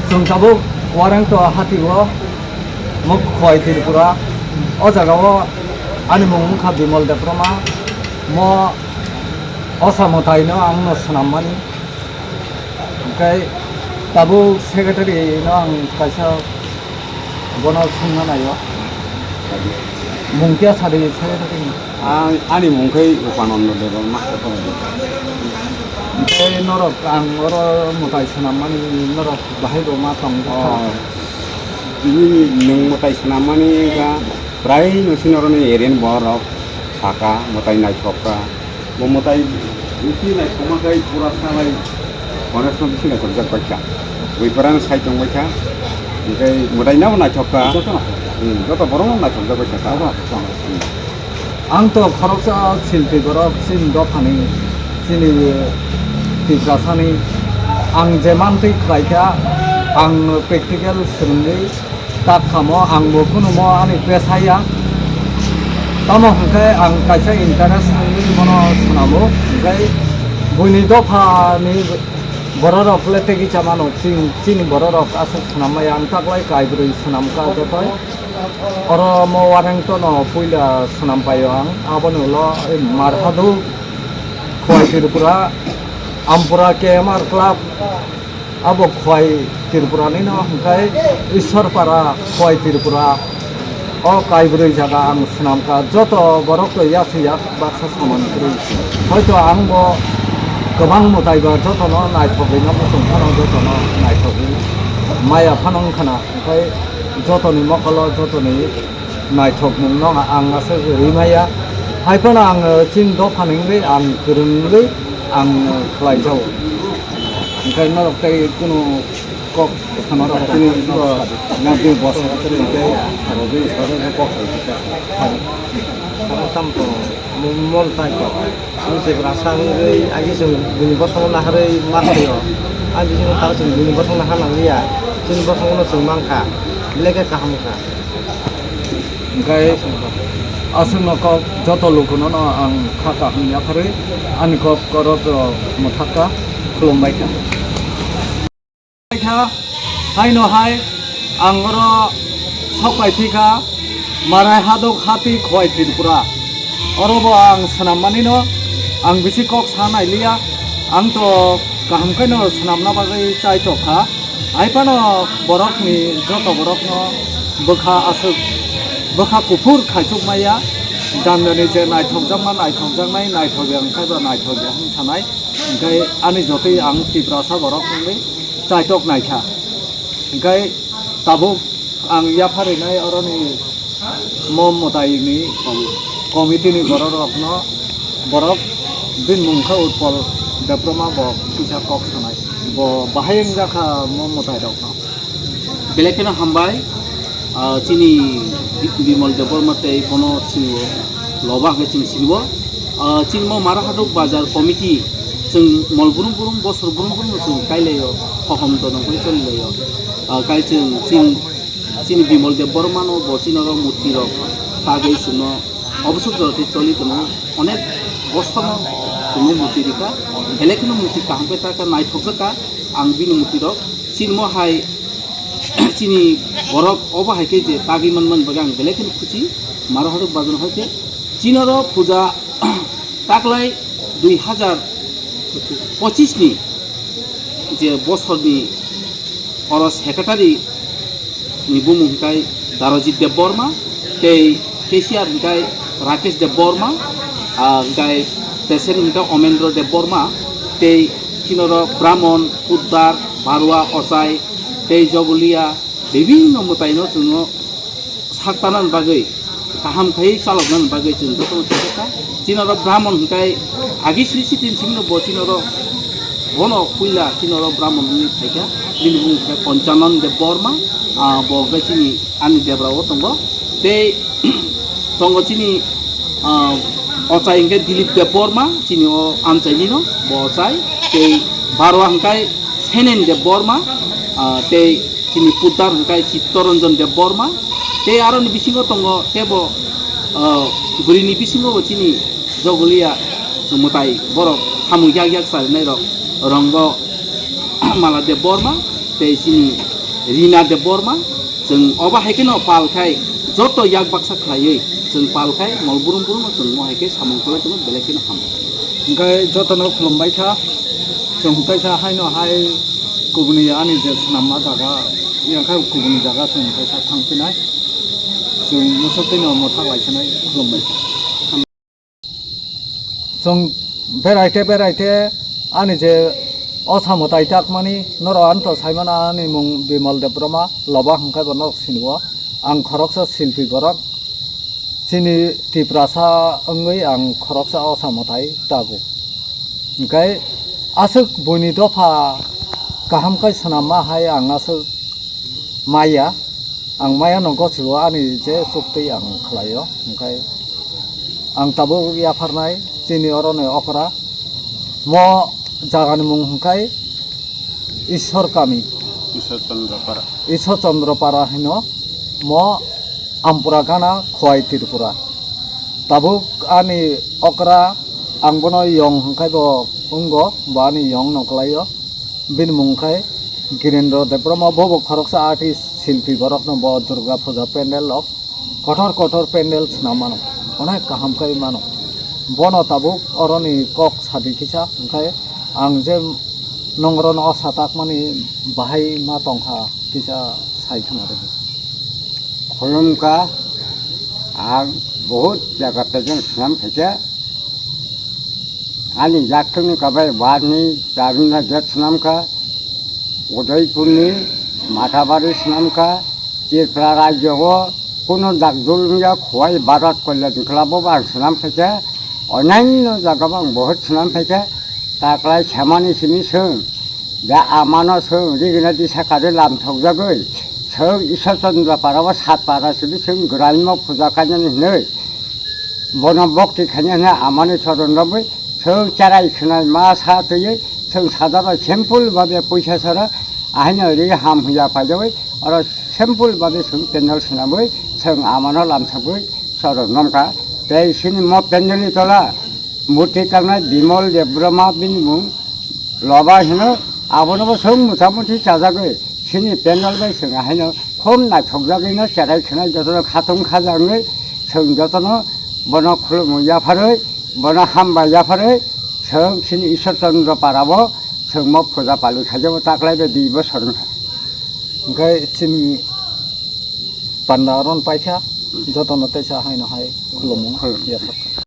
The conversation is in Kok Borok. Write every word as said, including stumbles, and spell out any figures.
Chwng tabuk Warengto hati o, mo Khowai Tripura. O jaga o ani mung wngkha Bimal Debbarma. Mo osa mwtai no ang no swnammani. Hwnkhe tabuk secretary no ang kaisa bono swngna naio. Mung kya sadi secretary ni? Ang, ani mung khe Upananda Debbarma. Hwnkhe norok ang oro mwtai swnammani norok bahai bo ma tong kha? Oh, nini nwng mwtai swnammani ga prai no sini oro ni area ni borok saka mwtai naithok kha. Bo mwtai bisi naithokma khe pura salai Ganesh no bisi naithokjak bai kha. Bui pura no sai tong bai kha. Hwnkhe mwtai no naithok kha. Joto naithok kha. Hmm, joto borok no naithokjak bai kha. Joto naithok kha. Hmm. Ang to khoroksa silti borok chini dophani, chini Tiprasani. Ang je mantwi khlai kha, ang practical swrwngwi tak khamo, ang bo khunumo ani pesa ya. Tamo hwnkhe ang kaisa interest wngwi bono swnamo, hwnkhe buini dophani bororok le tegi chamano, chini, chini bororok aswk swnam maya, ang taklai kaibrwi swnam kha jotoi. Oro mo Warengto no puila swnam paio ang, aboni ulo Marhadu, Khowai Tripura, Ampura K M R Club, abo Khowai Tripura ni no, hwnkhe Ishwarpara, Khowai Tripura, o kaibrwi jaga ang swnam kha, joto borok to yasi yak baksa samani kwrwi. Hoito ang bo kwbang mwtai ba joto no naithogwi no muchung phano joto no naithogwi maya phano wngkha na, hwnkhe jotoni mokolo jotoni naithokmung no ang aswk rimaya. Hai phano ang, eh, chini dophani wngwi ang kwrwngwi ang, eh, khlai jao. Hwnkhe norok tei kunu kok sana rok chini bo nabdi bosa tei tei aro dei sa kok. Tamo tamo to mo-, mol tai kok. Ang Tiprasa wngwi agi chwng bini bosongo naharwi ma phaio. Ang bisingo taro chwng bini bosongo nahar nangliya. Chini bosongono chwng mankha. Belai khe kaham wngkha. Hwnkhe aswkno kok joto lukuno no ang kha kaham yapharwi ani kok korok rok mwthakka khulumbai kha. Kha, haino hai ang oro sok pai thikha, Marai Haduk hati Khowai Tripura. Oro bo ang swnam manino ang bisi kok sa nailiya, ang to kaham khaino swnamna bagwi chai tok kha. Hai phano borokni joto borokno bwkha aswk, bwkha kuphur khaisuk maya, jani jani je naithokjakma naithokjaknai, naithokya wngkhai ba naithokya hwn sanai, hwnkhe ani jotoi ang Tiprasa borok wngwi chaitok naikha. Hwnkhe tabuk ang yapharinai oroni mo mwtaini committee ni borok rokno, borok bini mung khe Utpal Debbarma, bo kisa kok sanai, bo bahai wngjakha mo mwtai rokno. Belai kheno hambai, ah, chini Bi-, Bimal Debbarma tei bono chini o loba hwnkhe chini sini o, ah, chini mo Mara Haduk Bazar Committee chwng mol brum brum bosor brum brum no chwng kailaio, hohom dono hwnwi cholilaio. Ah, kai chwng chini, chini Bimal Debbarma no bo chini oro murti rok tagwi chwngno obosor jora tei choli tono, onek bosor no chwngno murti rikha, belai kheno murti kaham khe taka naithokjak kha ang bini murti rok. Chini mo hai chini borok obo hai khe je tagwi manmani bagwi ang belai kheno khusi. Mara Haduk Bazar hai khe chini oro puja taklai dui hazar pochis ni je bosorni oro secretary ni bumung hwnkhe Darajit Debbarma, tei cashier hwnkhe Rakesh Debbarma, ah, hwnkhe president hwnkhe Omendra Debbarma, tei chini oro Brahmon, Putdar, Barua, Ochai, tei Jogolia, bibinno mwtaino chwngno saktanani bagwi, kaham khai chaloknani bagwi chwng jotono thangjakha. Chini oro Brahmon hwnkhe agi sri sitin simi no bo chini oro, bono puila chini oro Brahmon hwnwi phaikha, bini bumung hwnkhe Ponchanan Debbarma, ah, bo hwnkhe chini ani debra o tongo. Tei tongo chini, ah, ochai hwnkhe Dilip Debbarma, chini o amchaini no bo ochai, tei barwa hwnkhe Senen Debbarma, ah, tei chini pudar hwnkhe Chittoranjan Debbarma, tei aroni bisingo tongo teibo, ah, bwrwini bisingo bo chini Jogolia mwtai borok samung yak yak charinai rok Rongo Mala Debbarma tei chini Rina Debbarma, chwng obo hai kheno pal khai joto yak baksa khlaiwi chwng pal khai mol brum brum no chwng mo hai khe samung khlai tongma belai kheno ham. Hwnkhe jotono khulumbai kha, chwng kaisa haino hai kubuni ani je swnamma jaga, yang khe kubuni jaga chwng kaisa thang phinai, chwng musa twi no mothak lai sinai khulumbai kha. Chwng beraite beraite ani je o samo tai takmani norok anto saimano ani mung Bimal Debbarma, Loba hwnkhe bo norok sinio. Ang khoroksa silpi borok, chini Tiprasa wngwi ang khoroksa o samo tai tago. Hwnkhe aswk buini dopha kaham khe swnamma hai ang aswk maya, ang maya no gochio ani je chuktwi ang khlaio, hwnkhe ang tabuk yapharnai chini oroni okra. Mo jagani mung hwnkhe Ishwar Kami, Ishwar Chandra Para. Ishwar Chandra Para hino, mo Ampura Gana, Khowai, Tripura. Tabuk ani okra, ang bono yong hwnkhe bo wngo, bo ani yong no kwlaio. Bini mung khe Girendra Debbarma, bo bo khoroksa artist, silpi borokno bo Durga Puja pandal rok kotor kotor pandal swnam mano, onek kaham khe mano. Bono tabuk oroni kok sadi kisa, hwnkhe ang je nongrokno o satakmani bahai ma tongkha kisa sai khna rw. Khulumkha, ang bahut jaga pejeng swnam khaikha. Ani yaktwngni kabai warni charwngna gate swnamkha, Udaipurni Mathabari swnamkha, Tripura rajyo o kuno dakdul wngya Khowai Bharat Kalyan Club o bo ang swnam khaikha, onyanyo jaga bo ang bahut swnam khaikha, taklai samani simi swng. Da amano swng, rigina disa kari lam thokjagwi, swng Ishwar Chandra Para o sat para simi swng Graimo puja kainani hinwi. Bono bokti khaina hwnwi amani choron rwgwi, swng cherai khwnai ma sa twiwi, swng sada bai simple babe puisa sara, ahaino ri ham huya paijawi, oro simple babe swng pendal swnamwi, swng amano lamsogwi choron romkha. Tei sini mo pendalni tola murti tangnai Bimal Debbarma bini mung Loba hino, abono bo swng mota moti chajagwi, sini pendal bai swng ahaino khum naithokjagwino cherai khwnai jotono khatung khajangwi, swng jotono bono khulumu yapharwi, bono hambai yapharwi, swng sini Ishwar Chandra Para o swngmo puja pali khaijabo taklai bai dui bosor wngkha. Hwnkhe chini panda aron paikha, jotono teisa haino hai khulumu Khulum. Yaphar.